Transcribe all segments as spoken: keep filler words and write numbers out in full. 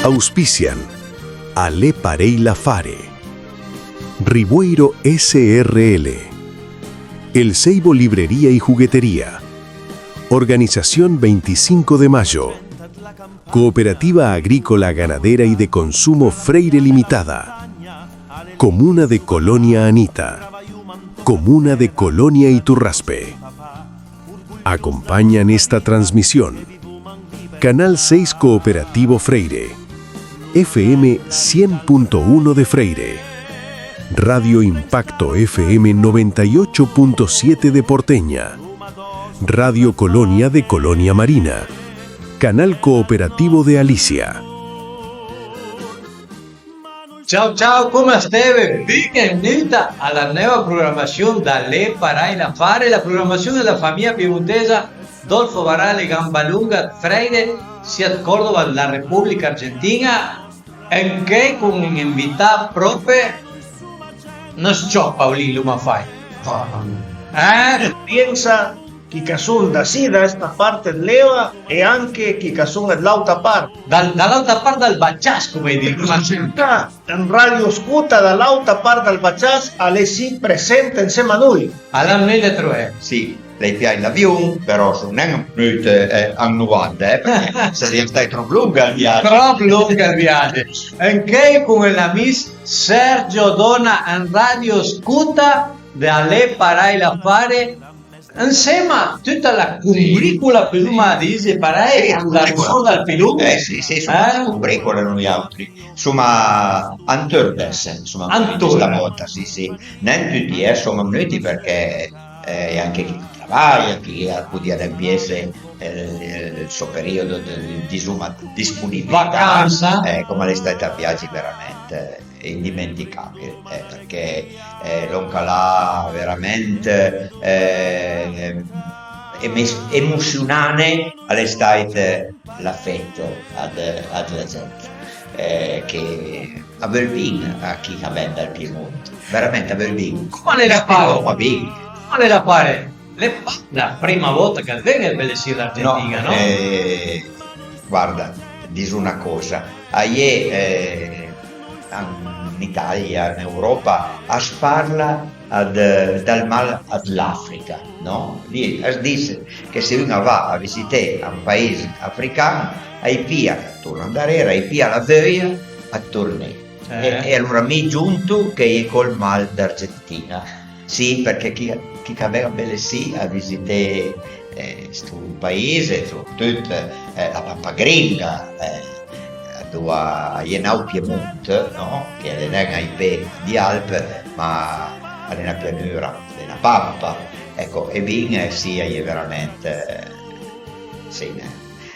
Auspician A l'é parèj l'affare. Riboeiro S R L. El Seibo Librería y Juguetería. Organización veinticinco de Mayo. Cooperativa Agrícola, Ganadera y de Consumo Freire Limitada. Comuna de Colonia Anita. Comuna de Colonia Iturraspe. Acompañan esta transmisión Canal seis Cooperativo Freire, F M cien punto uno de Freire, Radio Impacto F M noventa y ocho punto siete de Porteña, Radio Colonia de Colonia Marina, Canal Cooperativo de Alicia. Ciao, ciao, coma steve? Benvenuta a la nova programassion da L'é parèj l'affare, la programassion da famija piemontesa Dolfo Barale, Gambalunga, Freire, siat Córdoba, la República Argentina, ancheuj con un invità pròpe, no s-ciò, Paolin, l'oma fàit. Eh? Piensa chi ch'a son da sì, da sta part ëd l'Eva e anche chi ch'a son ëd l'àuta part. Dal, da l'àuta part dal baciàs, coma i diso. Ën Radio Scuta da l'àuta part dal baciàs a l'é sì present ënsema a noi. Alan, nui le truvemo. Sì, l'hai pijà l'avion, però son nen vnùit, eh, an novanta, eh, përchè a sarìa stàit tròp longh ël viagi. Tròp longh ël viagi. Ancheuj con l'amis Sergio Dona an Radio Scuta da L'é parèj l'affare, ënsema a tuta la combricola, pudoma dise parèj, sì, an la combricola. Zona dël Pilon. Eh, sì, sì, soma, eh? Combricola noi àutri. Soma an turn, ënsoma, an turn questa vòlta, sì, sì. Nen tuti, eh, soma vnùit përchè, eh, anche chi a travaja, chi a podìa nen piesse, eh, ël sò periodo dë, disoma, dë disponibilità. Vacansa? Eh, coma a l'é stàit un viagi veramente indimenticabil, eh, përchè, eh, lòn ch'a l'ha veramente, eh, eme-, emosionane a l'é stàit l'afet ëd, ëd la gent, eh, che a veul bin a chi ch'a ven dal Piemont, veramente a veul bin. Coma a l'é l'affare? Coma a l'é l'affare? L'é pa la prima vòlta ch'it ven-e belessì an Argentina, no? No, eh, guarda, diso na còsa, a-i é, eh, an Italia, an Euròpa, as parla ëd, dal mal ëd l'Africa, no? Lì as dis che se un a va a visité un pais african, a-i pija, a torna andarera, a-i pija la veuja ëd torné. Eh. E, e alora mi giunto che a-i é col mal d'Argentina. Sì, përchè chi, chi ch'a ven belessì a visité, eh, sto paise, soprattutto, eh, la Pampa Gringa, eh, andoa a-i é n'àut Piemont, no? Che a l'é nen ai pé di Alp, ma a l'é na pianura, a l'é na pampa. Ecco, e bin, eh, sì, a-i é veramente, eh, sì,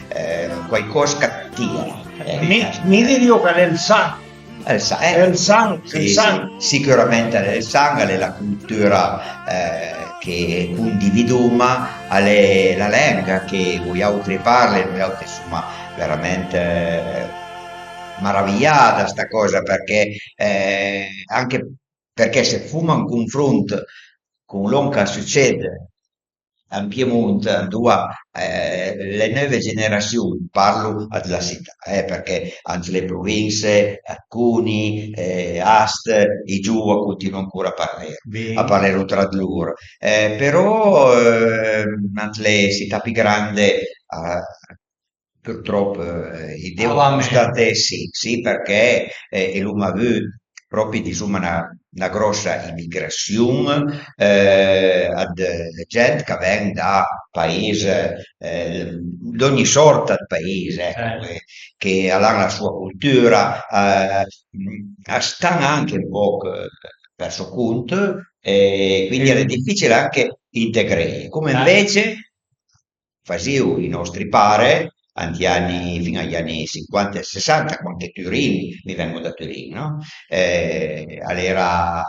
eh, quaicòs ch'a tira, eh. Mi, mi dirìo ch'a l'é ël san. Ël sa-, eh, ël san, sì, ël san. Sì, sicürament a l'é ël san, a l'é la cultüra, eh, che condividoma, a l'é la lenga che voiàutri parle, noiàutri soma veramente, eh, maravijà da sta còsa, përchè, eh, anche përchè se foma un confront con lòn ch'a süced an Piemont, andoa, eh, le neuve generassion, parlo ëd la sità, eh, përchè ant le provinse, ëd Coni, eh, Ast, i giov a continuo ancora a parlé, a parlero tra ëd lor. Eh, però, eh, ant le sità pì grande, eh, purtròp, eh, i devo constaté, sì, sì, përchè, eh, e l'oma avù pròpi, disoma, na, na gròssa imigrassion, eh, ëd gent ch'a ven da pais, eh, d'ògni sòrta ëd pais, ecco, eh, che a l'han la soa cultüra, eh, a stan anche un pòch, eh, për sò cont, e quindi a l'é dificil anche integreje. Come ënvece fasìo ij nòstri pare ant j'ani, fin a j'ani sinquanta e sessanta, quand che Turin, mi ven-o da Turin, no? Eh, a l'era,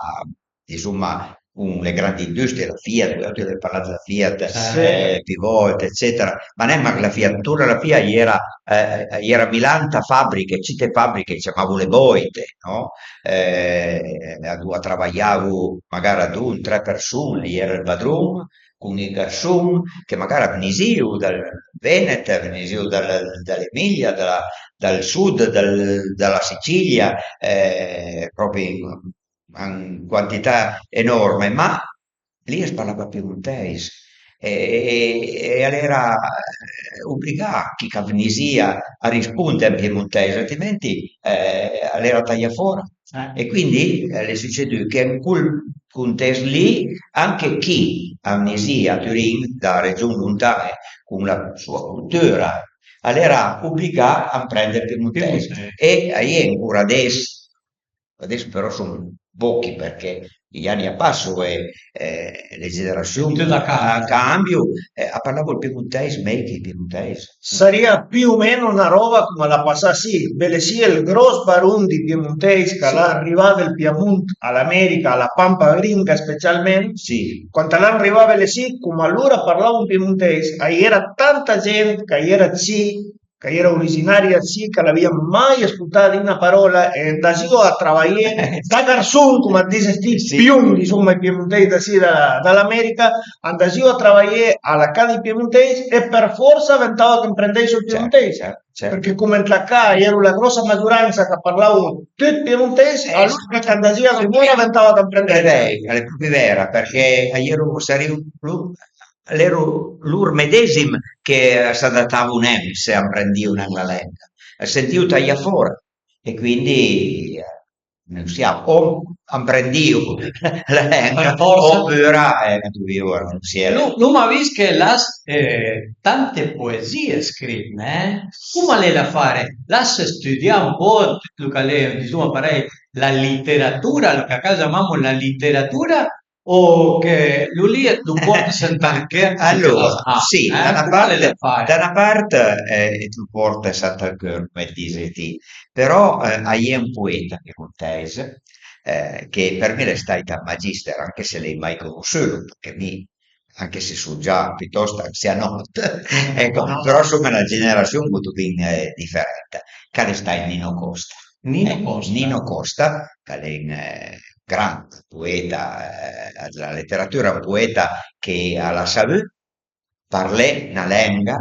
disoma, con le grandi industrie, la Fiat, voiàutri l'avì parlà dla Fiat, eh, pì vòlte, eccetera. Ma nen mach la Fiat, antor a la Fiat a-i era, eh, a-i era milanta fabriche, cite fabriche, i ciamavo le bòite, no? Eh, andoa a travajavo magara do, tre përson, a-i era ël padron, con ij garson che magara a vnisìo dal, venete, a vnisìo da l'Emilia, da la, dal sud, dal, da la Sicilia, eh, pròpi an quantità enòrme, ma lì as parlava piemontèis e, e, e a l'era, eh, ubligà chi ch'a vnisìa a risponde an piemontèis, altimenti, eh, a l'era taià fòra. E quindi, eh, a l'é sucedù che an col contest lì anche chi a vnisìa a Turin da region lontan-e con la soa coltura, a l'era ubligà a amprende ël piemontèis. E a-i é ancora adess, adess però a son pòchi, përchè i ani a passo e, eh, le generassion a cambio, eh, a parlavo ël piemontèis mej che ij piemontèis. Sarìa più o meno na roba coma la passà, sì, belessì ël gros baron dij piemontèis ch'a l'ha rivà dël Piemont a l'America, a la Pampa Gringa specialment, sì, quand a l'han rivà belessì, coma lor a parlavo ën piemontèis, a-i era tanta gent ch'a-i era dcì ch'a-i era originaria dcì, ch'a l'avìa mai scotà dì na paròla e andasìo a travajé da garson, coma it diset ti, pion, disoma, ij piemontèis da sì, da, da l'America, andasìo a travajé a la ca dij piemontèis e për fòrsa a ventava ch'a amprendèisso ël piemontèis. Përchè coma ant la ca a-i ero la gròssa magioransa ch'a parlavo tut piemontèis, alora ch'a andasìo a lavora a ventava ch'a amprendèisso. Al è pròpi vera, përchè a-i ero, sarìo, a l'ero lor medesim che s'adatavo nen se amprendìo nen la lenga, as sentìo taià fòra e quindi, eh, non sia, o amprendìo la lenga opura, eh, dovìo renunsiela. Lu, l'oma vist che l'has, eh, tante poesie scrite, eh? Coma l'é l'afare? L'has stüdià un pò tut lo ch'a l'é, disoma parei, la literatura, lo ch'a ciamamo la literatura, o che lu lì lu porte sentà anche. Allora, sì, da na parte, da na parte, eh, lu porte sentà ël cör, come dize ti, però, eh, a-i é un poeta piemontèis, eh, che për mi l'é stàit un magister, anche se l'hai mai conossùlo, përchè mi, anche se son già piutòst ansianòt, ecco, però soma na generassion un pochino, eh, diferenta, ch'a l'é stàit Nino Costa. Nino Costa. Nino Costa, ch'a l'é un, eh, grand poeta, eh, dla leteratura, un poeta che a l'ha savù parlé na lenga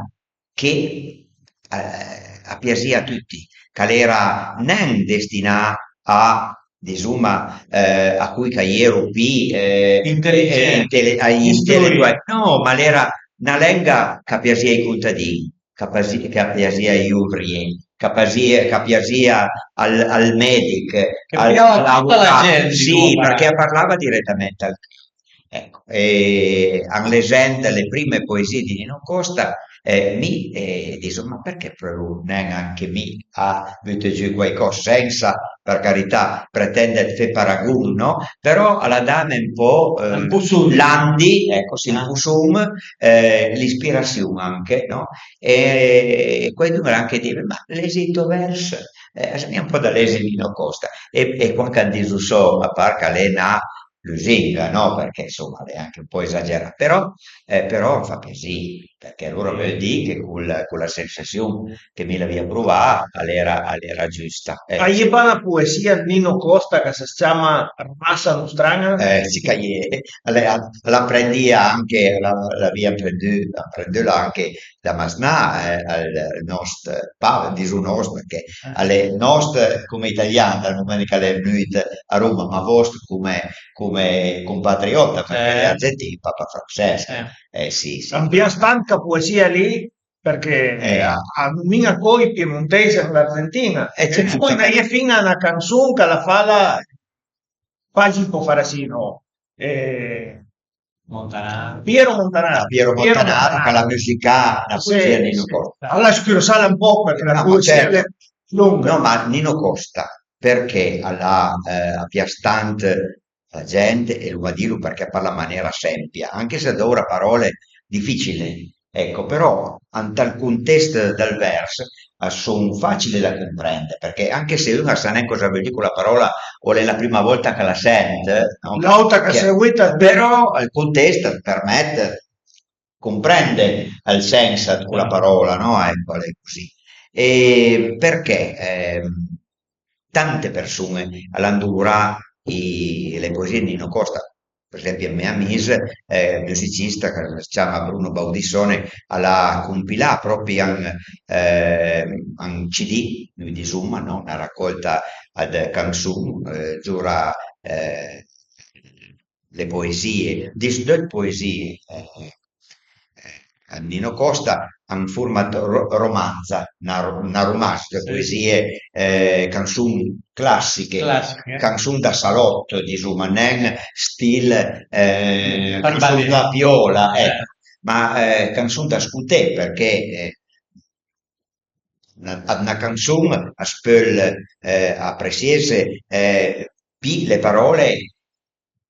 che, eh, a piasìa a tuti, ch'a l'era nen destinà a, disoma, eh, a coj ch'a j'ero pì, eh, intelligent, eh, intele-, ai intellettuali, no, ma a l'era na lenga ch'a piasìa ai contadin, ch'a pasi-, ch'a piasìa ai ovrié, ch'a pasìa, ch'a piasìa al, al medic, che al, piava a tüta la gent, sì, disoma, përchè a parlava diretament al cör. Ecco, e an lexend le prime poesie di Nino Costa, eh, mi, eh, diso, ma përchè preuvo nen anche mi a bute giù quaicòs, sensa, për carità, pretende dë fé paragon, no? Però a l'ha dame un pò, eh, un pò son. L'andi, ecco, sì, un pò son, eh, l'ispirassion anche, no? E quaidun a l'ha anche dime, ma lesi ël to vers, eh, as gnà un pò da lesi Nino Costa. E, e quand ch'a diso sò, a par ch'a l'é na lusinga, no? Përchè, ansoma, a l'é anche un pò esagerà, però, eh, però a fa piasì, përchè alora a veul dì che col, cola sensassion che mi l'avìa provà, a l'era, a l'era giusta, eh. A-i é pa na poesia dë Nino Costa ch'a së ciama Rasa nostrana? Eh, sì ch'a-i é, a l'é, a, a l'ha prendìa anche, a l'a, l'avìa prendù, prendùla anche da Masnà, eh, al, al nòst pa-, diso nòst përchè a l'é nòst come italian dal moment ch'a l'é vnùit a Roma, ma vòst come, come compatriòta, përchè a l'é argentin, papa Francesc. Eh, sì, sì. Am pias tant ca poesia lì, përchè, eh, a, a nomina co ij piemontèis an l'Argentina. E pòi a-i é fin-a na canson ch'a l'ha fala, quasi un pò farasì, no? Eh, Montanaro. Piero Montanaro. Piero Montanaro, ch'a l'ha musicà na poesia dë Nino Costa. A l'ha scürsala un pò përchè la poesia a l'é longa. No, ma Nino Costa, përchè a l'ha, eh, a pias tant la gent, e lo va dilo përchè a parla an manera sempia, anche se a dovra paròle dificile, ecco, però ant ël contest dël vers a son facile da comprende, përchè anche se un a sa nen còsa a veul dì cola paròla o a l'é la prima vòlta ch'a la sent, no? L'àuta ch'a seguita. Però ël contest a përmët comprende ël sens dë cola paròla, no? Ecco, a l'é così. E përchè, ehm, tante përson-e a l'han dovra i, le poesie dë Nino Costa, për esempi, ël me amis, eh, musicista, ch'as ciama Bruno Baudissone, al a compilà pròpi un, eh, un C D, nui disoma, no? Na racòlta ëd canson, eh, giura, eh, le poesìe, disdeucc poesìe, eh, eh, ëd Nino Costa, an forma ëd ro-, romanza, na ro-, na romanza, sì, poesìe, eh, canson classiche, classiche, canson da salòt, disoma, nen stil, eh, canson da piòla, eh, ecco, ma, eh, canson da scoté, përchè, eh, na, na canson as peul, eh, apressiesse, eh, pì le paròle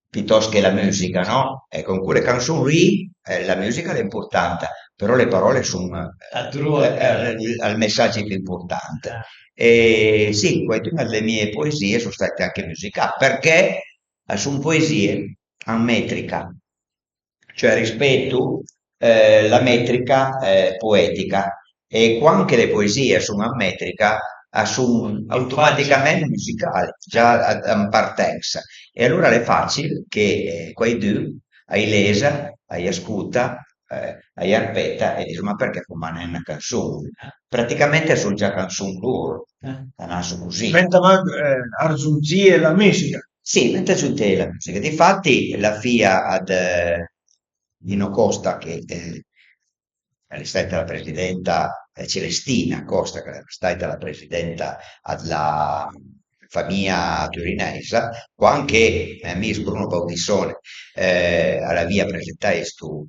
pitòst che la mùsica, no? Ecco, an cole canson lì, eh, la mùsica a l'é importanta, però le paròle a son, eh, eh, ël messagi pì important. E sì, quaidun-e dle mie poesìe a son stàite anche musicà, përchè a son poesìe an mètrica, cioè a rispeto, eh, la mètrica, eh, poètica. E quand che le poesìe a son an mètrica, a son automaticament musicali, già a, an partensa. E alora a l'é fàcil che, eh, quaidun a-j lesa, a-j ascota, eh, a-j arpeta e dis: "Ma përchè a coma nen na canson?" Praticament a son già canson lor, eh, a naso così. Venta man, eh, arzontìe la mùsica. Sì, venta arzontìe la mùsica. Difatti, la fija ëd, eh, Nino Costa, che, eh, a l'é stàita la presidenta, eh, Celestina Costa, ch'a l'é stàita la presidenta dla famija turinèisa, quand che, eh, me amis Bruno Baudissone, eh, a l'avìa presentà sto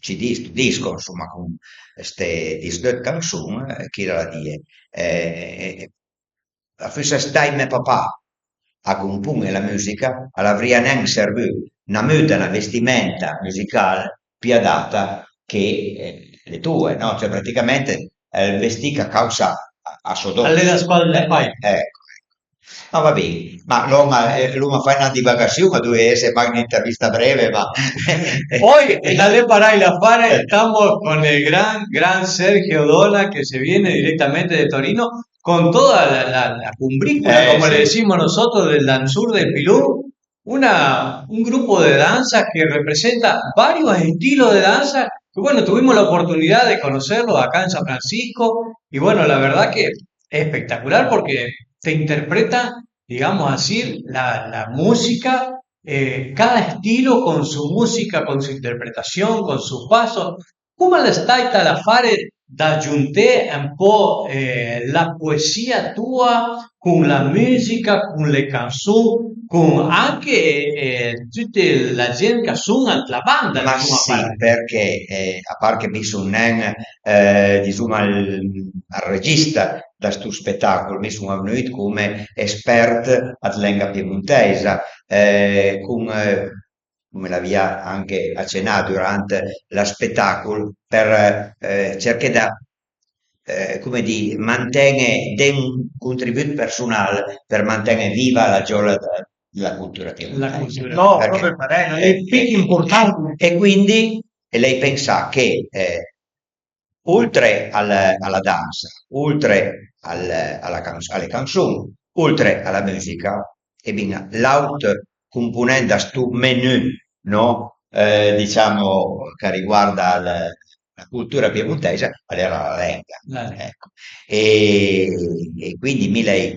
C D, sto disco, ansoma, con ste disdeucch canson, eh, chila a l'ha dije, eh, a fussa stàit me papà a compone la mùsica, a l'avrìa nen servù na muda, na vestimenta mùsica pì adata che, eh, le toe, no? Cioè, praticament, ël vestì ch'a càusa a, a sò dòt. A l'é la spalla, eh, pòi. Ecco, ecco. Ma va bin, ma l'oma, eh, l'oma fàit na divagassion, a dovìa esse mach n'intervista breve, ma... Hoy en Dale para el Afare estamos con el gran, gran Sergio Dona, que se viene directamente de Torino con toda la, la, la cumbricula, eh, como le decimos nosotros, del Danzur de Pilú, una, un grupo de danza que representa varios estilos de danza, que bueno, tuvimos la oportunidad de conocerlo acá en San Francisco, y bueno, la verdad que es espectacular porque te interpreta, digamos así, la, la música, eh, cada estilo con su música, con su interpretación, con sus pasos, Coma l'é stàita l'afare da giunté un pò, eh, la poesìa toa con la mùsica, con le canson, con anche, eh, tute la gent ch'a son ant la banda, ma disoma sì, parlé. Përchè, eh, a part che mi son nen, eh, disoma, ël, ël regista da sto spetàcol, mi son vnùit come espert ëd lenga piemontèisa, eh, con, eh, come l'avìa anche acenà durant lë spetàcol, për, eh, cerché da, eh, come dì, manten-, dé un contribut përsonal për manten-, viva la giola dë, dë la cultura piemontèisa. La cultura. No, përchè, pròpi parèj, a l'é, eh, pì ch'important. E quindi l'hai pensà che, eh, oltre al, a la dansa, oltre al, a la canz-, a le canson, oltre a la mùsica, e bin, l'àut component da sto menù, no? Eh, disoma, ch'a riguarda la, la cultura piemontèisa, a l'era la lenga. La lenga. Ecco. E, e quindi mi l'hai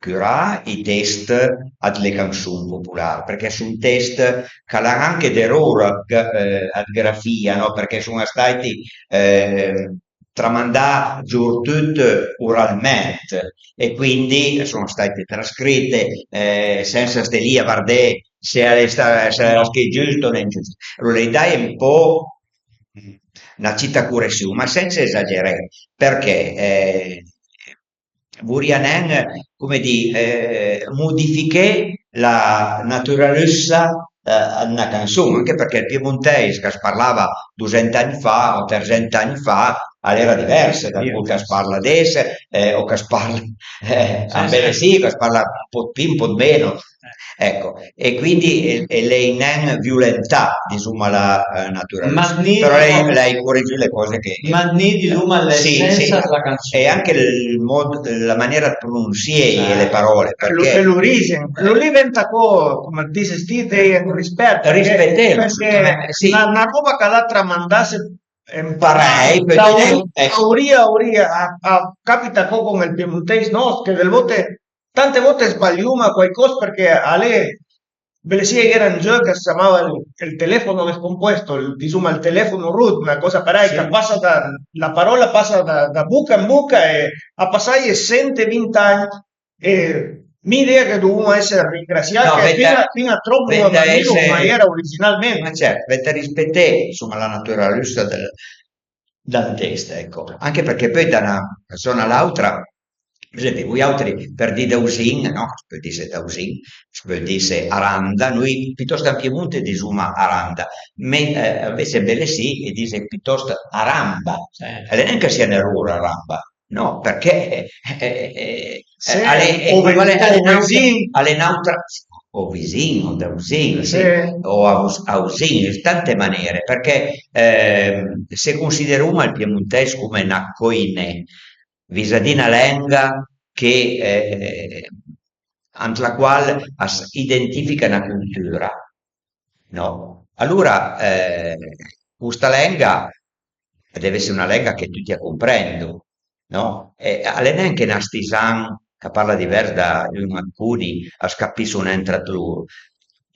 curà ij test ëd le canson popolar, përchè a son test ch'a l'han anche d'eror ëd, eh, ëd grafìa, no? Përchè a son stàit, eh, tramandà zortut oralment e quindi a son stàit trascrit, eh, sensa sté lì a vardé se a l'é sta-, se a l'era scritt giust o nen giust. Alora, l'hai daje un pò na cita coression, ma sensa esageré, përchè, eh, vorìa nen, come dì, eh, modifiché la naturalussa, eh, ëd na canson, anche përchè ël piemontèis ch'as parlava dosent ani fa o tresent ani fa a l'era divers da col ch'as parla adess, eh, o ch'as parla, eh, sì, a belessì, ch'as parla un pò ëd pì, un pò ëd meno. Ecco, e quindi e, e l'hai nen violentà, disoma, la eh, naturalista, però l'hai, l'hai correggio le cose che... Ma ni, disoma, sì, sì, l'essenza della canzone. E anche il modo, la maniera di pronunciare le parole, perché l'origine, lo lì venta co, come dici ti, dei rispetto, rispetto, perché sì. Una, una roba che l'ha tramandata parei, da un, eh, auria, auria, a, a, capita co con il piemontese, no? Che delle volte, tante volte sbagliuma qualcosa perché a lei, bell'sia, era un gioco che si chiamava il, il telefono descomposto, il, insomma, il telefono root, una cosa parei, sì, che passa da, la parola passa da, da bocca in bocca e a passai e centoventi anni e mi idea che dovuma essere ringrasiati, no, fin a, fin a troppo, ma era originalmente. Ma certo, venta rispeté, insomma, la natura giusta del, dal testo, ecco. Anche perché poi da una persona all'altra, per esempio, voi altri per dire dausin, no? Si può dire dausin, si può dire aranda, noi piuttosto in Piemonte disuma aranda, me, eh, invece in Bellesì e dice piuttosto aramba. Certo. E non è che sia un errore aramba, no, perché eh, eh, eh, sì, al è, o equivale al è n'autra, al è n'autra, o visin, o dausin, sì, sì, o aus-, ausin, in tante maniere, perché ehm, se consideruma il piemontese come na coinè, visa dì na lenga che eh, ant la qual as identifica na cultura, no? Alura eh, custa lenga a deve esse una lenga che tutti a comprendo, no? E al è nen che n'artisan ch'a parla divers da un ancuni as capisso nen tra lur.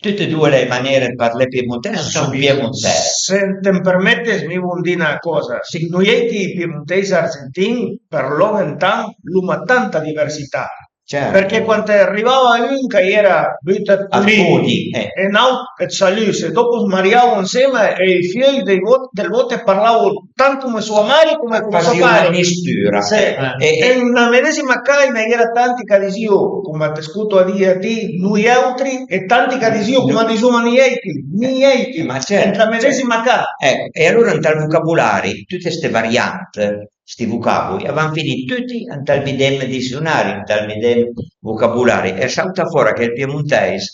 Tutte e due le maniere dë parlé piemontèis a son piemontèis. Se te'm permetes, mi vol dì na còsa. Sì. Noieiti piemontèis argentin, për lòn e tant, l'oma tanta diversità. Certo. Përchè quand a rivava un ch'a era butà a pulì, eh, e n'àut a salüs, e dòp as mariavo ansema e ij fieuj dël vòt, dël vòt a parlavo tant come sua mari come come sua pari. Mistura. Sì. Eh, eh, e eh. Ën la medesima ca a-i na era tanti ch'a disìo, come a t'ascoto a dì a ti, noi àutri, e tanti ch'a disìo, come a disoma noi àutri, noi àutri. Ma certo, ën la medesima ca. Ecco, e alora ënt ël vocabolari tüte ste variant, sti vocaboi, a van finì tüti ënt ël midem dizionari, ënt ël midem vocabolari, e a sauta fora che ël piemontèis,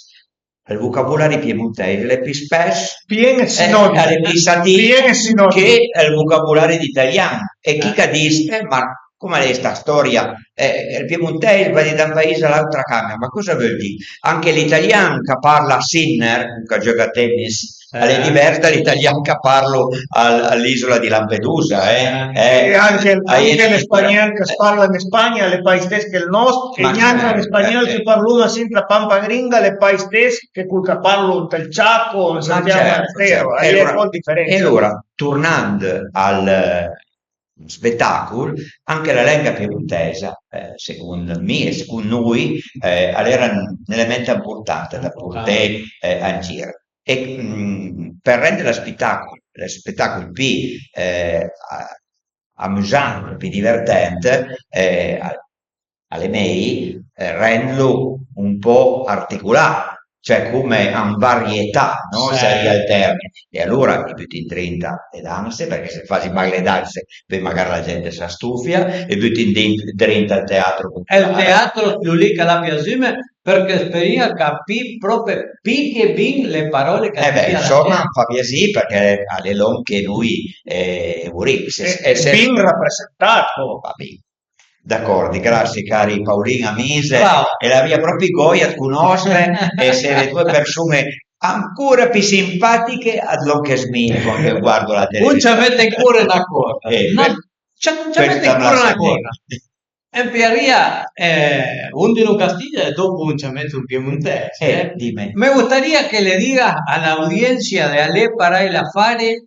ël vocabolari piemontèis l'é pì spès, pien e eh, sinònim, a l'é pì satin pien e sinònim. Che ël vocabolari d'italian. E chi ch'a dis, eh, ma come a l'é sta stòria? Eh, ël piemontèis va dì da un pais a l'àutra a cambia, ma cosa völ dì? Anche l'italian ch'a parla a Sinner, ch'a giöga a tennis, a l'é divers da l'italian ch'a parlo a, a l'ìsola di Lampedusa, eh? Eh, e anche, anche lë spagnol ch'as parla ën Spagna a l'é pa ël stes che ël nòst, e gnanca lë spagnol che parloma sì ën la Pampa Gringa a l'é pa ël stes che col ch'a parlo ënt ël Chaco o ën Santiago del Estero, a-i é un pò ëd diferensa. E alora, tornand al spetàcol, anche la lenga piemontèisa, eh, second mi e second noi, eh, a l'era un element amportant da porté, eh, an gir. E mm, për rende lë spetàcol, lë spetàcol pì eh, a- amusant, pì divertent, eh, a l'é mej eh, rendlo un pò articolà, cioè come an varietà, no? Sì. Sarìa ël termine. E alora i buti ëndrinta le danse, përchè se fase mach le danse, pöi magara la gent s'a stofia, e buti ëndrinta ël teatro. Ël teatro, lo lì ch'a l'ha piasume, përchè speriva capì pròpi pì che bin le paròle ch'a... Eh beh, insoma, a fa piasì përchè a l'é lòn che noi eh, vorim. E, e se, e se bin rapresentà, oh, va bin. D'acòrdi, grazie cari Paolin, amis. Ciao. E l'avìa pròpi gòja ëd conòsve e seve due përson-e ancora pì simpatiche ëd lòn ch'as mi quand che guardo la televisione. Un ciamete ancora na corna. Eh, no, que-, ciamete ancora na corna. Em piarìa eh, un di lo Castiglia e dopo un ciamete un piemontese. Eh, dime. Me gustaría que le diga a la audiencia de Alé Pará el Afare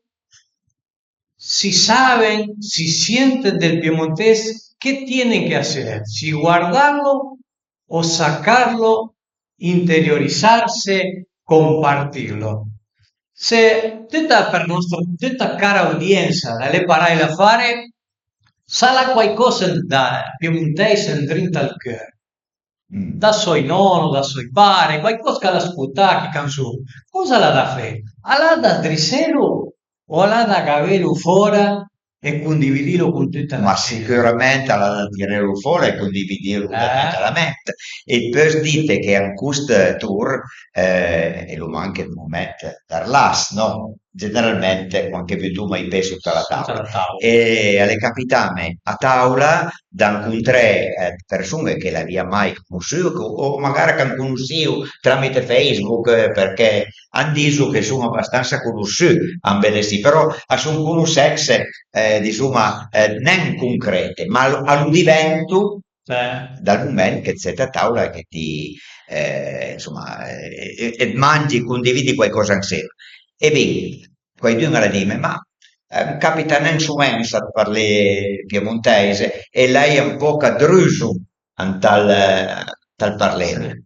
si saben, si sienten del piemontés, ¿qué tienen que hacer? ¿Si guardarlo o sacarlo, interiorizarse, compartirlo? Se tüta për nostra, tüta cara audiensa da l'é parà e la fare, s'al a quaicòs da piemontèis ëndrinta al cör, da soi nono, da soi pare, quaicòs ch'al a scotà chi canzon, coza al a da fé? Al a da sdrisselu o al a da gavelu fora E condividilu con tuta la... Ma sent. Sicürament al a da tirelu fora e condividilu da... Eh. Tuta la ment. E pös dite che an cost tour, eh, e l'oma anche ël moment dël las, no? Generalment quand che butoma ij pé sota la taula. Sota la taula. E al e capitame a taula d'ancuntré, eh, persun-e che l'avìa mai conossù, o, o magara ch'an conossìu tramite Facebook, eh, perché an diso che son abastansa conossù an belessì, però a son conossènse, eh, disoma, eh, nen concrete, ma a lo, a lo divento, eh, dal moment che ti sete a taula e che ti, eh, insoma, eh, e, e mange, condividi quaicosa ansema. E bin, quaidun al a dime: "Ma, eh, a capita nen sovens ëd parlé piemontèis e l'hai un pòch ëd ruso ant ël, ant ël parlé."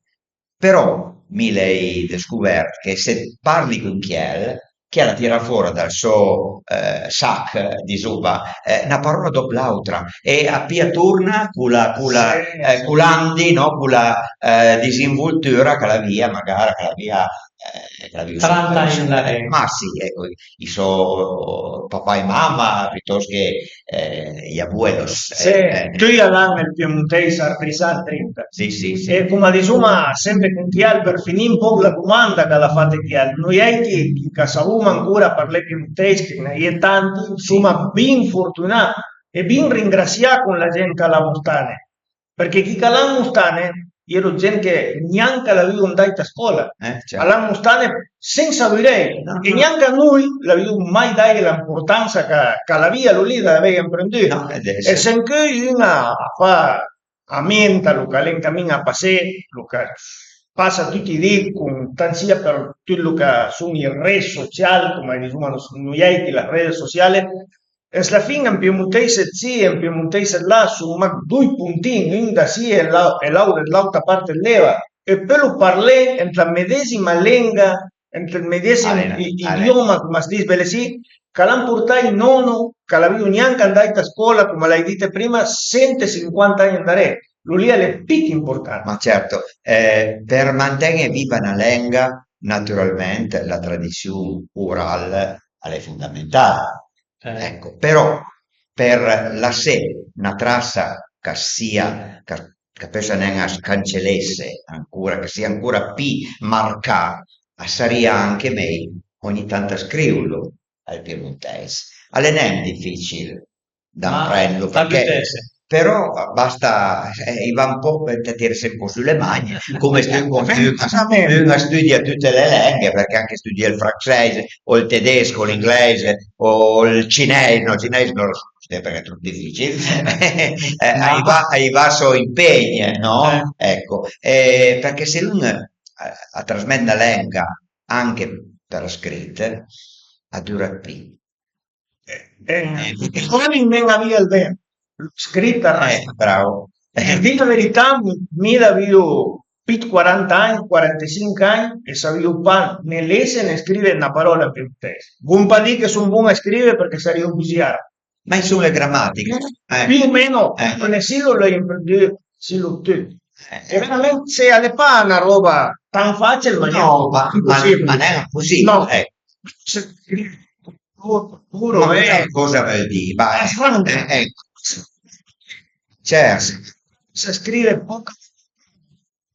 Però mi l'hai dëscovert che se parli con chiel, chiel a tira fora dal sò, eh, sach, disoma, eh, na parola dòp l'àutra e a pìa torna cola, cola, sì, eh, sì, colandi, no? Cola, eh, disinvoltura ch'a l'avìa, magara ch'a l'avìa, eh, ch'a l'avìa... Tranta ani andarera. Ma sì, ecco, ij sò papà e mama, pitost che, eh, ij abuelos, sì, eh, eh. Tui al an ël piemontèis arbrisà ëndrinta. Sì, sì, sì. E coma disoma sempe con chiel, për finì un pòch la domanda ch'a l'ha fat chiel, noiàiti ch'a savoma ancora parlé piemontèis, che a-i na j'é tanti, soma bin fortunà e bin ringrasià con la gent ch'a l'ha mostane. Përchè chi ch'a l'han mostane a j'ero gent che gnanca a l'avìo andàit a scòla, eh, certo, a l'han mostane sensa vurèj, no, e no, gnanca noi l'avìo mai daje l'importansa ch'a, ch'a l'avìa lo lì, l'avìa amprendù. No, e adess. E se ancheu un a, a fa, a menta lo ch'a l'é an camin a passé, lo ch'a passa tuti ij di con, tant sia për tut lo ch'a son ij ré social, coma i disoma noiàiti, la rede sociale, e s'la fin an piemontèis ëd sì e an piemontèis ëd là, a son mach doi pontin, un da sì e l'au-, e l'àutr ëd l'àutra part ëd l'eva, e peulo parlé ant la medesima lenga, ant ël medesim... Al e, i-, al e idioma, coma as dis belessì, ch'a l'han portà ij nono, ch'a l'avìo gnanca andàit a scòla, coma l'hai dite prima, sent e sinquanta ani andarera. Lo lì a l'é pì ch'important. Ma certo, eh, për manten-e viva na lenga, naturalment, la tradission oral a l'é fondamental. Eh. Ecco, però për lassé na trassa ch'a sia, ch'a, ch'a peussa nen a scancelesse ancora, ch'a sia ancora pì marcà, a sarìa anche mej ogni tant a scrivlo ël piemontèis. A l'é nen dificil d'amprendlo, përchè, però basta, eh, i va un pò, eh, tiresse un pò su le magne, come se un, un a stüdia tute le lenghe, përchè anche stüdié ël fransèis o ël tedesco o l'inglèis o ël cinèis, no, ël cinèis no, përchè a l'é tròp dificil, eh, a i va, a i va sò impegn, no? Eh. Ecco, eh, përchè se un, eh, a trasmet na lenga anche për scrit, a dura ëd pì. Eh, eh, eh, e pöi a ven-a via ël vent, scrit a resta. Eh, bravo. Eh, dì la verità, mi, mi l'avìo pì ëd quaranta ani, quarantasinch ani, e savìo pa né lesse né scrive na paròla an piemontèis. Von pa dì che son bon a scrive përchè sarìo bugiard. Ma i son le gramatiche. Eh. Pì o meno, eh, conossìlo l'hai amprendù, sì, lo tut. Eh. E verament, sì, a l'é pa na ròba tant fàcil, ma... No, ma, ma, ma nen così, no, ecco. Puro, puro, ma vero. Cosa völ dì? Ma, eh, eh, ecco. Certo. Se scrive poco.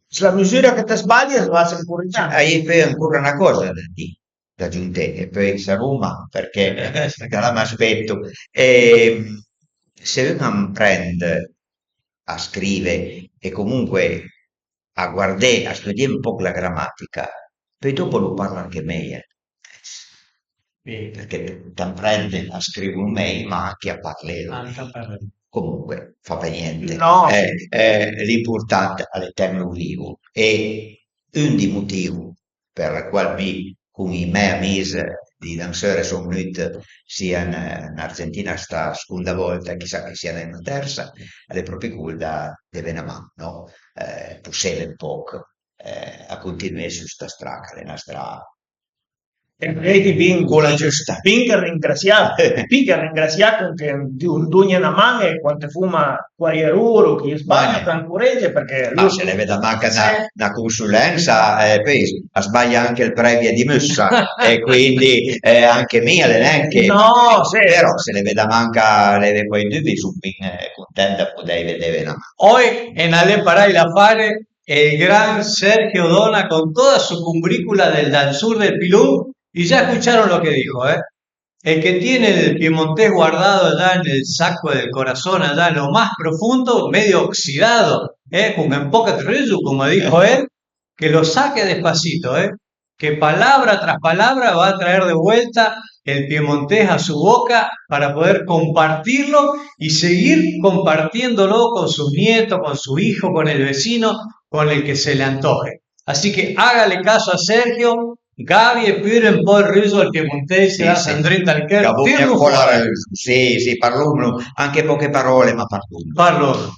S'la misura che të sbalie, as va sempre corrigià. A-i é peui ancora na còsa da dì, da giunté, e peui saroma, përchè da là m'aspeto. Ehm, se un a amprend a scrive e comunque a guardé, a stüdié un pòch la gramatica, peui dòpo lo parla anche mej. Sì. Përchè t'amprende a scrivlo mej, ma anche a parlelo. Anche a parlelo. Comunque, fa pa gnente. No. Eh, eh, l'important a l'é tenlo vivo. E un di motiv për la qual mi con ij mè amis di danseur son vnùit sia an, an Argentina sta sconda vòlta, chissà che sia nen la tërsa, a l'é pròpi col da, de devé na man, no? Eh, possele un pòch, eh, a continué su sta stra ch'a l'é na stra E vedi, bin, cola giusta. Bin che ringrasià, bin che ringrasià con che un dugna na man e quante fuma quai errori, chi sbaglia, ma no, t'ancoregge, perché ma se l'eve da manca na, sì, na consulensa, eh, poi a sbaglia anche il previa di mussa, e quindi, eh, anche mi al è neanche. No, sì. Però se l'eve da manca, l'eve quai dubi, sun bin, eh, content da podei vedeve na man. Hoy en Ale Parai la Fare, el gran Sergio Dona con toda su cumbricula del, dal sur del Pilun, y ya escucharon lo que dijo, ¿eh? El que tiene el piemontés guardado allá en el saco del corazón, allá en lo más profundo, medio oxidado, ¿eh? Con un poco de ruido, como dijo él, que lo saque despacito, ¿eh? Que palabra tras palabra va a traer de vuelta el piemontés a su boca para poder compartirlo y seguir compartiéndolo con sus nietos, con su hijo, con el vecino, con el que se le antoje. Así que hágale caso a Sergio, Gaby e pure un po' el ruso al piemontese, sì, sì, andrinta al cœur. Sì, sì, parlomlo, anche poche parole, ma parlomlo. Parlomlo.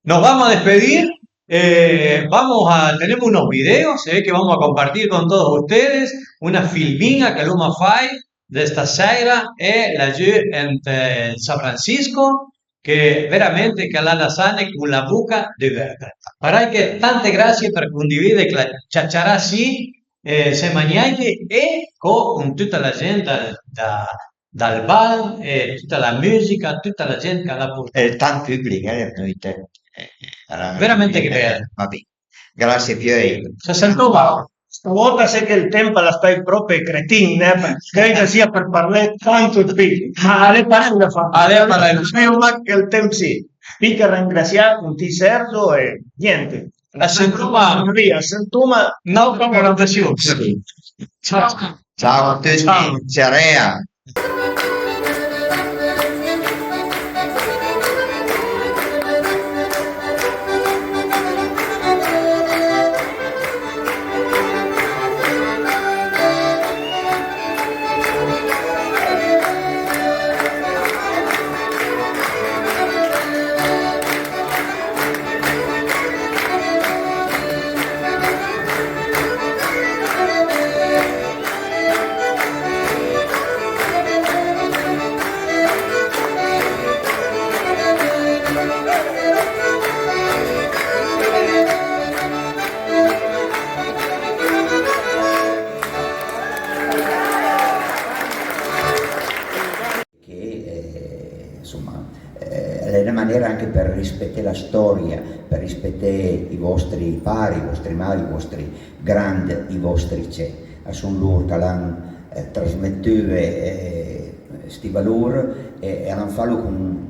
Nos vamos a despedir. Eh, vamos a, tenemos unos videos, se ve que vamos a compartir con todos ustedes, una filmina que l'oma fai de sta sera e laggiù en, eh, San Francisco, che veramente che l'ha lassane con la boca dëverta. Parei che tante grasie për condivide chela ciaciarà sì, eh, sema a gnanche e co, con tuta la gent da, da, dal bal e tuta la mùsica, tuta la gent ch'a l'ha portà. E ël tant pùblich, eh, l'é vnùite. Eh, veramente che bel. Va bin. Grasie, Pieri. Se sentoma. Stavòta se che ël temp a l'é stàit pròpi cretin, eh, përchè ch'a sia për parlé tanto dë pi. Ma a l'é parèj da far. A l'é parèj. Spero mach che ël temp sì. Pi che ringrasià con ti, Sergio, e niente. A sentoma. Via, a sentoma. N'àutra collaborasion. Ciao. Ciao a tutti. Ciao. Ciarea. Che, eh, insoma, eh, a l'é na manera anche për rispeté la stòria, për rispeté i vòstri pari, i vòstri mari, i vòstri grand, i vòstri cè. A son lor ch'a l'han, eh, trasmetùve, eh, sti valor e, e a l'han falo con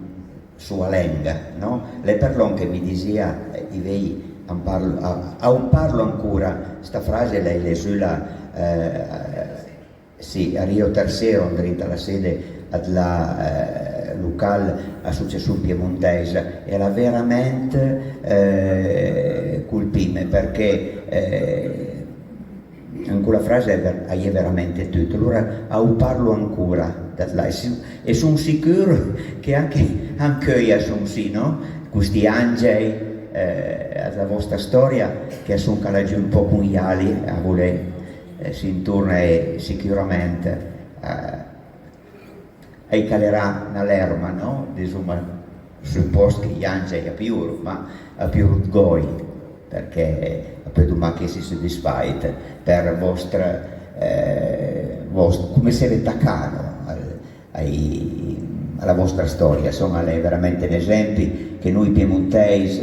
soa lenga, no? L'é për lòn che mi disìa, eh, i vej a parlo, a, a o parlo ancora, sta frase l'hai lesùla, eh, sì, a Rio Tercero, andrinta a la sede dla, eh, local Associazione Piemontese, e a l'ha veramente, eh, colpime, përchè, eh, an cola frase a-i é ver-, a-i é veramente tut. Alora a o parlo ancora da là, e son, e son sicur che anche, anche eui a son sì, no? Costi angej, eh, dla vòsta stòria, che a son ca laggiù un pò con j'ali a volé, eh, sì, intorno, e sicuramente, eh, a-i calerà na lerma, no? Disoma, sul pòst che j'angej a pioru, ma a pioru dgòj, përchè a peudo mach esse sodisfàit për vòstra, eh, vòst-, come seve tacà, no? Al, ai, a la vòstra stòria. Insoma, a l'é veramente n'esempi che noi piemontèis,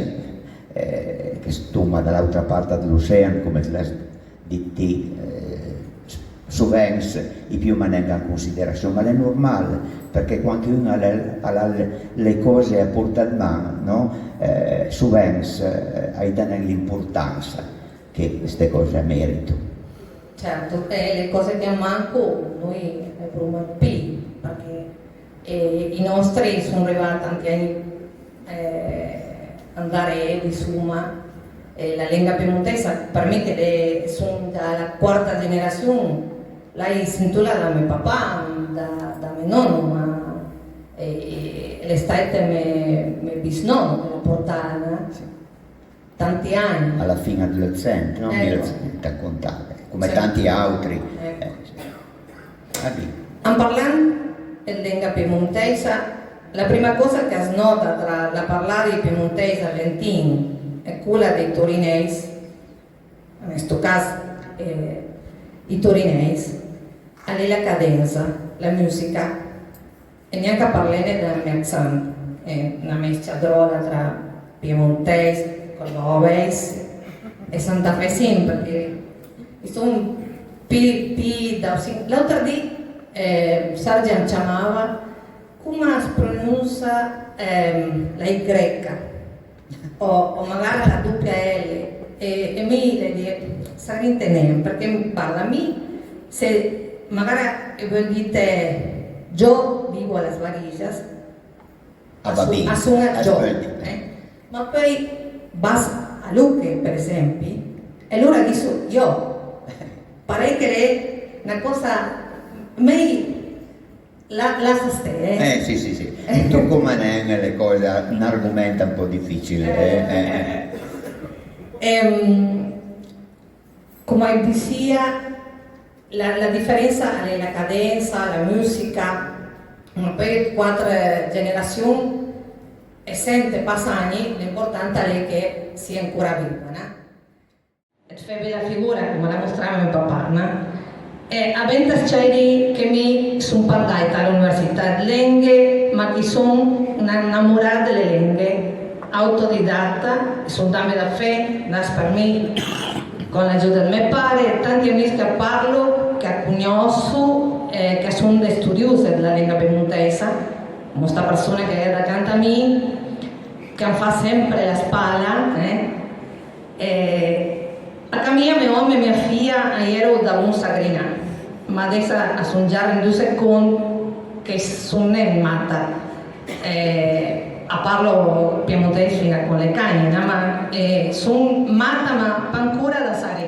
eh, che stoma da l'àutra part dl'ocean, come l'has dit ti, eh, s-, sovens i piouma nen an considerassion, ma a l'é normal, përchè quand che un a l'ha, a l'ha le, le còse a portà d'man, no? Eh, sovens, eh, a-j dà nen l'importansa che ste còse a mérito. Certo, e le cose che a manco noi le provoma pi, përchè, eh, i nòstri son rivà tanti ani, eh, andaré, insoma, e la lenga piemontèisa, për mi che le, son da la quarta generassion, l'hai sentula da me papà, da, da me nono, ma, eh, l'é stàit me, me bisnono che l'ha portala, eh. Sì. Tanti ani. A la fin dl'Eutsent, no? Ecco. Mil-, t'ha contà, come tanti àutri. Ecco. Eh, sì. An parlant ëd lenga piemontèisa, la prima còsa ch'as nòta tra la parlada dij piemontèis argentin e cola dij torinèis, an sto cas, eh, ij torinèis, a l'é la cadensa, la mùsica, e gnanca parlene dël mè accent, eh, na mes-cia dròla tra piemontèis, còrdovèis e santafesin, përchè i son pì, pì da... L'àutr di, eh, Serge an ciamava: "Coma as prononsa, ehm, la i greca?" O, o magara la doppia L, e, e mi le di: "Sarìa nen, përchè, varda, mi, se magara i veul dite 'gio vivo a las Varisas', a va bin, a son a 'gio, eh? Ma peui vas a Lucche, për esempi, e lor a diso 'io'. Parèj che l'é na còsa mej La, lassa sté, eh. Eh, sì, sì, sì. Tocoma nen le còse, un argoment un pò dificil, eh, eh, eh. Ehm, coma i disìa, la, la diferensa a l'é la cadensa, la mùsica, ma peui quatr generassion, e sent passa ani, l'important a l'é che sie ancora vive, no? Ëd fé bela figura, coma l'ha mostrame mè papà, no? E a venta s-ciaì dì che mi son pa andàita a l'università ëd lenghe, ma ch'i son na inamorada dle lenghe, autodidatta, i son dame da fé, nas për mi, con l'agiut ëd mè pare, e tanti amis ch'a parlo, ch'a cognòsso, e ch'a son dë studiose dla lenga piemontèisa, coma sta përsona ch'a l'é dacant a mi, ch'am fa sempre la spala, eh? E a ca mia, mè òm e mia fija a j'ero davonsa a grinà, ma adessa a son già rendusse cont che son nen mata. Eh, a parlo piemontèis fin-a con le cagne, no? Ma, eh, son mata, ma pa ancora da saré.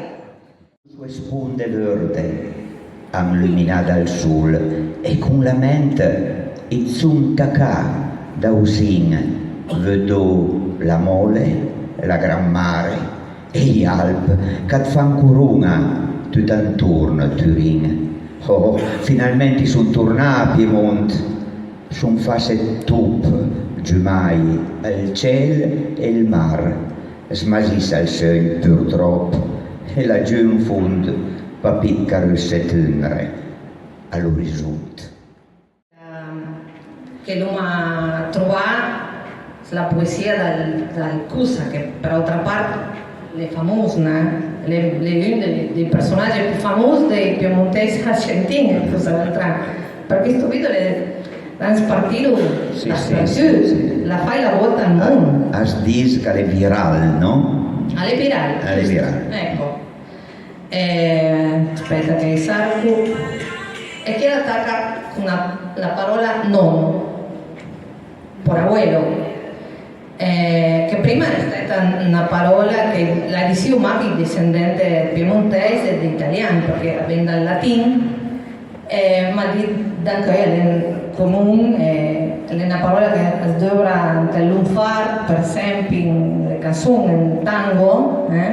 Su le sponde vërde, anluminà dal sol, e con la ment ij son tacà davzin, vëddo la Mòle, la Gran Mare e j'Alp ch'at fan coron-a tut antorn a Turin. Oh, finalment ij son tornà a Piemont. Son fasse ëd top, giumai, ël cel e ël mar. Smasissa ël seugn, purtròp, e lagiù an fond, papì ëd carusse tënre a l'orizont. Che l'oma trovà la poesìa dal, dal Cussa, che për autra part l'é famos, no? L'é, l'é un dij, dij përsonagi pì famos dij piemontèis argentin, ël Cussa Beltrán. Përchè sto video l'é, l'han spartìlo, sì, dapertut, sì, sì, sì. L'ha fàit la vòlta al mond. A, as dis ch'a l'é viral, no? A l'é viral, a l'é giust. Viral. Ecco. Eh, aspetta che i sarco. E che a taca con la, la paròla nono, por abuelo, eh, che prima a l'é stata na paròla che la disìo mach ij desendent piemontèis e ëd italian, përchè a ven dal latin, eh, ma di, da ancheuj a l'é comun, eh, a l'é na paròla ch'a s'dòvra ant ël lunfar, për esempi, an le canson, an tango, eh?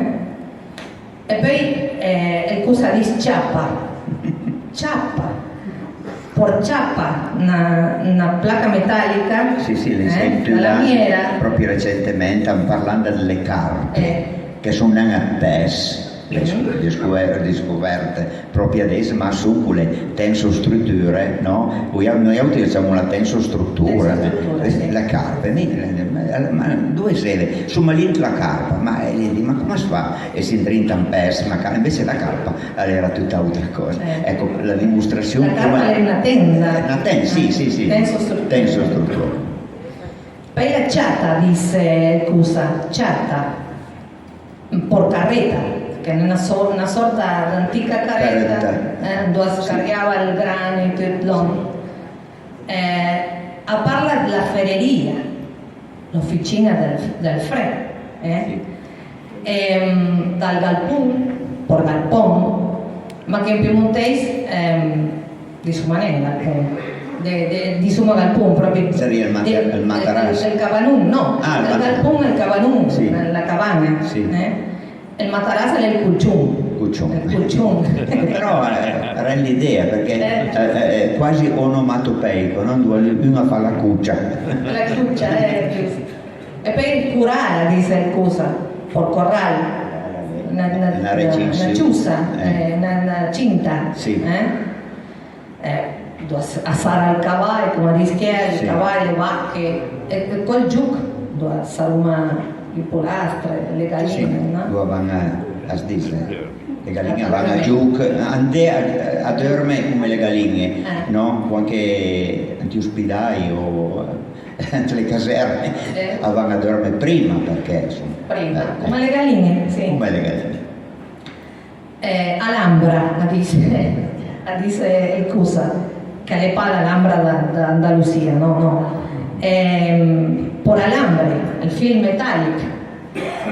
E peui, eh, ël Cussa a dis ciapa. Ciapa. Por ciapa, na, na placa metalica, sì, sì, l'hai, eh, sentuda la lamiera. Pròpi recentement, an parlant dle carpe, eh, che son nen ëd pes, le, mhm, son discover-, discoverte pròpi adess, ma a son cole tensostrutture, no? Noi, noi auti le ciamoma la tensostruttura, tensostruttura, eh, sì. Le carpe, mi, ma, ma dove seve? Soma lì ant la carpa, ma, eh, ma coma as fa? E si andrinta an pes, ma ca-, anvece la carpa a l'era tuta autra còsa. Eh. Ecco, la dimostrassion. La carpa a l'é na tenda. Na ten-, sì, sì, sì. Tensostruttura. Tensostruttura. Peui la ciata, a dis ël Cussa, ciata. Por carreta, che a l'é na sor-, na sòrta d'antica carreta, carreta, eh, andoa as, sì, cargava ël gran e tut, l'òm. Eh, a parla dla fereria, l'oficin-a dël, dël fré, eh? Sì. Ehm, dal galpon, por galpon, ma che an piemontèis, ehm, disoma nen galpon, de, de, disoma galpon pròpi. Sarìa ël mata-, de, ël mataras. Ël, ël cabanon, no. Ah, ël, ël mata-, galpon, ël cabanon, sì, la, la cabana, sì, eh? Ël mataras a l'é ël colcion. Cocion. Cocion. Però, eh, a rend l'idea, përchè, eh, eh, eh, quasi onomatopeico, no? Andoa un a fa la cocia. La cocia, eh, giust. E peui ël coral, a dise cosa? Ël corral. Na, na, na, na ciosa, eh, na, na cinta, eh? Eh, andoa a sara ël cavaj, com a dis chiel, ël cavaj, le vache, e, e col gioch, andoa saroma le polastre, le galine, no? Andoa a van a, as dis, le galine a van a gioch, andé a, a dërme come le galine, no? Anche ant i ospidaj o ant le caserme, a van a dërme prima, përchè, insoma. Prima, eh, come le galine, sì. Come le galine. Eh, alhambra, a dis, a dis, eh, ël cosa, che a l'é pa l'Alhambra da, da Andalusia, no, no. Ehm, por alambre, ël fil metàlich,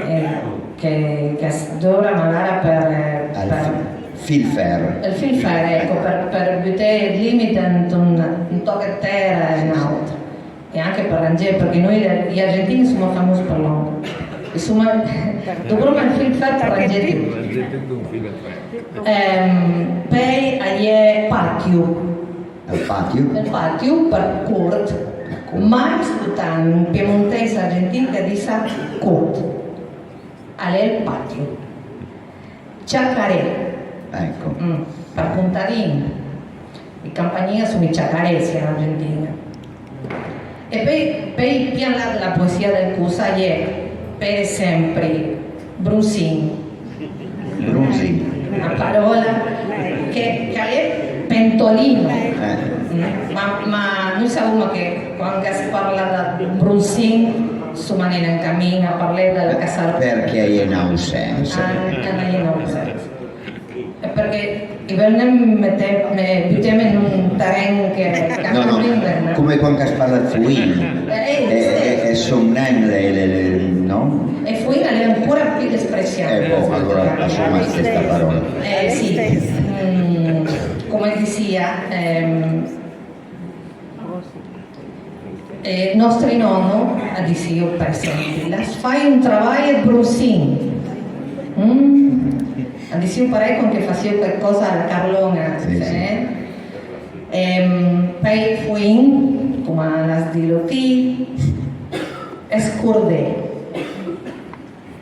eh, che, che as dovra magara për, eh, për... Ël fil fèr. Ël fil fèr, ecco, për, për buté ël limit ant un, un tòch dë tèra e n'àutr. E anche për rangé, përchè noi, i argentin, soma famus për lòn. E soma, dovroma ël fil fèr për rangé tut. Ehm, peui a-i é patio. Ël patio? Ël patio për cort. Cort. Ma ël slotan piemontèis argentin ch'a disa cort. A l'é ël patio. Chacaré. Ecco. Mm, për contadin. I campagnin a son i chacaré, sì, an Argentin-a. E peui, peui pì an là dla poesìa dël cosa a-i é, për esempri, bronzin. Bronzin. Na paròla che, ch'a l'é pentolino. Eh. Mm, ma, ma noi savoma che quand as parla dë bronzin, soma nen an camin a parlé dël casar. Përchè a-i é n'àut sens. Ah, a-i é n'àut sens. E përchè i veul nen meteme, buteme an un teren che, che... No, no, come quand as parla dë foin. Eh, eh, eh, son nen le, le, le, no? E foin a l'é ancora pì despresià. Eh, boh, alora lasoma stessa paròla. Eh, sì. Mm, come disìa, ehm, E nòstri nòno a disìo, për esempli, l'has fàit un travaj dë bronzin. Mm? A disìo parèj quand che fasìo quaicòsa a la carlon-a, sì, sì. Ehm, peui foin, coma l'has dilo ti, scordé.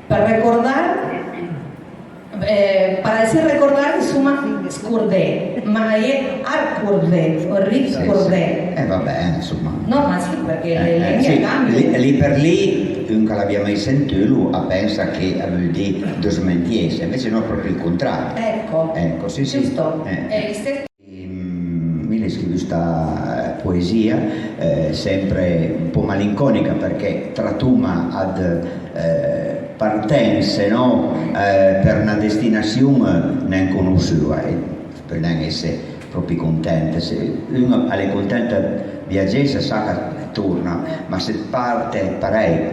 Për recordar, eh, për esse recordà, insoma, scordé, ma a-i é arcordé o ricordé. Sì, sì. Eh, va bè, insoma. No, ma sì, përchè le, eh, le, eh, sì, a cambian. Lì, lì për lì, un ch'a l'abia mai sentulo, a pensa che a veul dì dësmentiesse, invece no, pròpi ël contrari. Ecco. Ecco, sì, sì. Giusto. Eh. È listess Ehm, mi l'hai scrivù sta, eh, poesìa, eh, sempre un pò malinconica, përchè tratoma dë, eh, partense, no? Eh, për na destinassion nen conossùa, e peul nen esse pròpi content. Se un a l'é content dë viagié, a sa ch'a torna, ma se it parte parèj,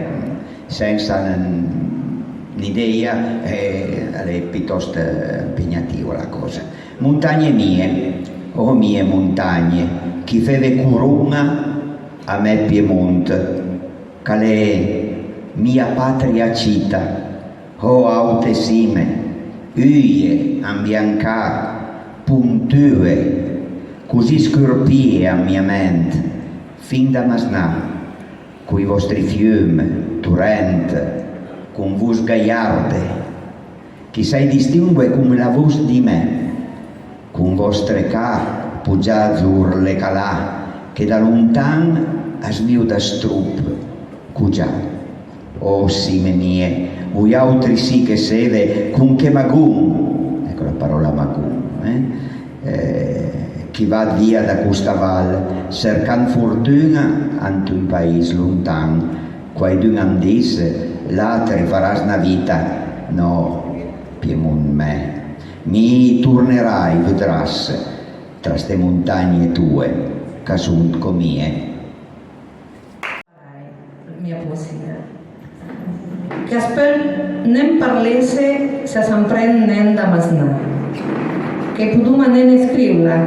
sensa n-, n'idèja, eh, a l'é pitòst impegnativo la còsa. Montagne mie, oh mie montagne, ch'i feve coron-a a mè Piemont, ch'a l'é mia patria cita, oh àute sime, uje, ambiancà, pontue, così scurpìe an mia ment, fin da Masnà, coi vòstri fium, torent, con vos gaiarde, ch'i sai distingue come la vos di mè, con vòstre ca pogià dzor le calà, che da lontan as vio da strop cogià. Oh, sime mie, vojàutri sì ch'i seve con che magon, ecco la paròla magon, eh? Eh, ch'i va via da costa val, sercand fortun-a ant un pais lontan. Quaidun am dis: l'àutri faras na vita. No, Piemont mè, mi tornerai, vëdras, tra ste montagne toe, ch'a son co mie. Mia poesìa. Ch'as peul nen parlesse se as amprend nen da Masnà. Che podoma nen scrivla,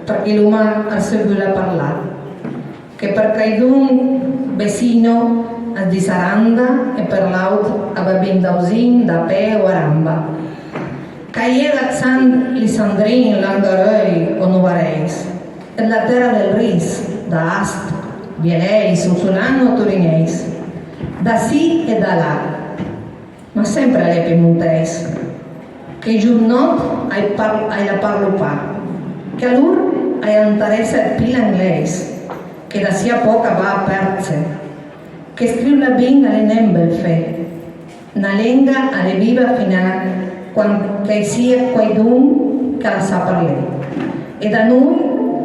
përchè l'oma arsëvula parlà. Che për quaidun vecino as dis aranda e për l'àut a va bin dausin, da pé o a ramba. Ch'a-i era ëd Sant Lisandrin, Langareuj o Novareis, ëd la tèra dël Ris, da Ast, Vielèis, Ossolan o Turineis, da sì e da là, ma sempre a l'é piemontèis. Che jorn-nòt a-j par-, a-j la parlo pa, che a lor a-j antaressa ëd pì l'anglèis, che da sì a pòch a va a pèrse, che scrivla bin a l'é nen bel fé. Na lenga a l'é viva fin-a quand ch'a-i sia quaidun ch'a la sa parlé. E da noi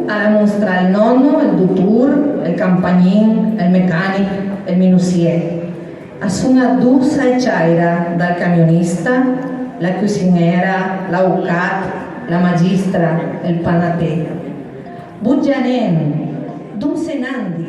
a la mostra ël nòno, ël dotor, ël campagnin, ël mecanich, ël minussié. A son-a dossa e ciàira dal camionista, la cusin-era, l'avocat, la magistra, ël panaté. Buggia nen, dove se n'andi?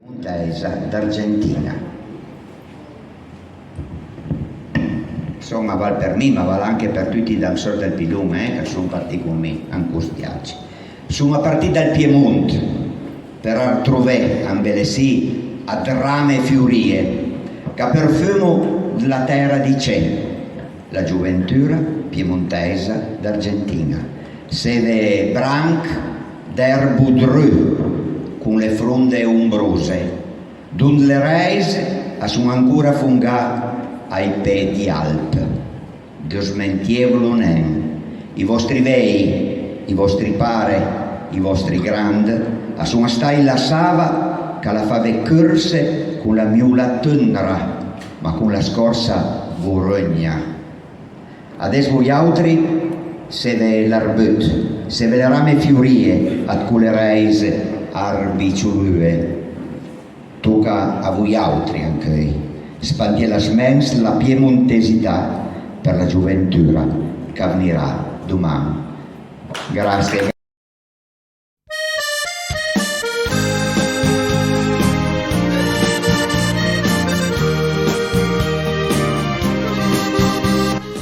Montèisa d'Argentin-a. Insoma, a val për mi, ma a val anche për tuti ij danseur dël Pidon, eh, ch'a son partì con mi, an cost viagi. Soma partì dal Piemont për artrové, ambelessì ëd rame fiorìe, ch'a përfumo la tèra dij cen. La gioventura piemontèisa d'Argentin-a, seve branch d'erbo dru con le fronde ombrose, dont le rèis a son ancora fongà ai pé dij alp. Dësmentievlo nen, ij vòstri vej I vòstri pare, i vòstri grand, a son stai la sava ch'a la fave chërse con la miola tënra, ma con la scòrsa vorëgna. Adess vojàutri seve l'arbut, seve le rame fiorìe ëd cole rèis arbiciolue. Toca a vojàutri ancheuj, spantìe la smens la piemontesità për la gioventura ch'a vnirà doman. Grassie.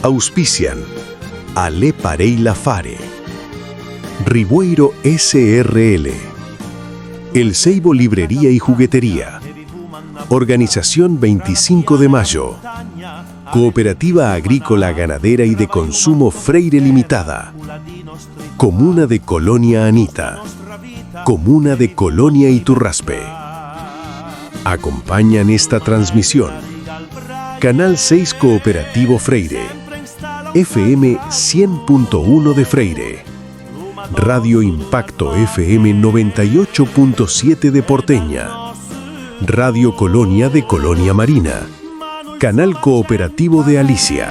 Auspician A l'é parèj l'affare. Rivoeiro S R L. El Seibo Librería y Juguetería. Organización veinticinco de Mayo. Cooperativa Agrícola, Ganadera y de Consumo Freire Limitada. Comuna de Colonia Anita. Comuna de Colonia Iturraspe. Acompañan esta transmisión Canal seis Cooperativo Freire, F M cien punto uno de Freire, Radio Impacto F M noventa y ocho punto siete de Porteña, Radio Colonia de Colonia Marina, Canal Cooperativo de Alicia.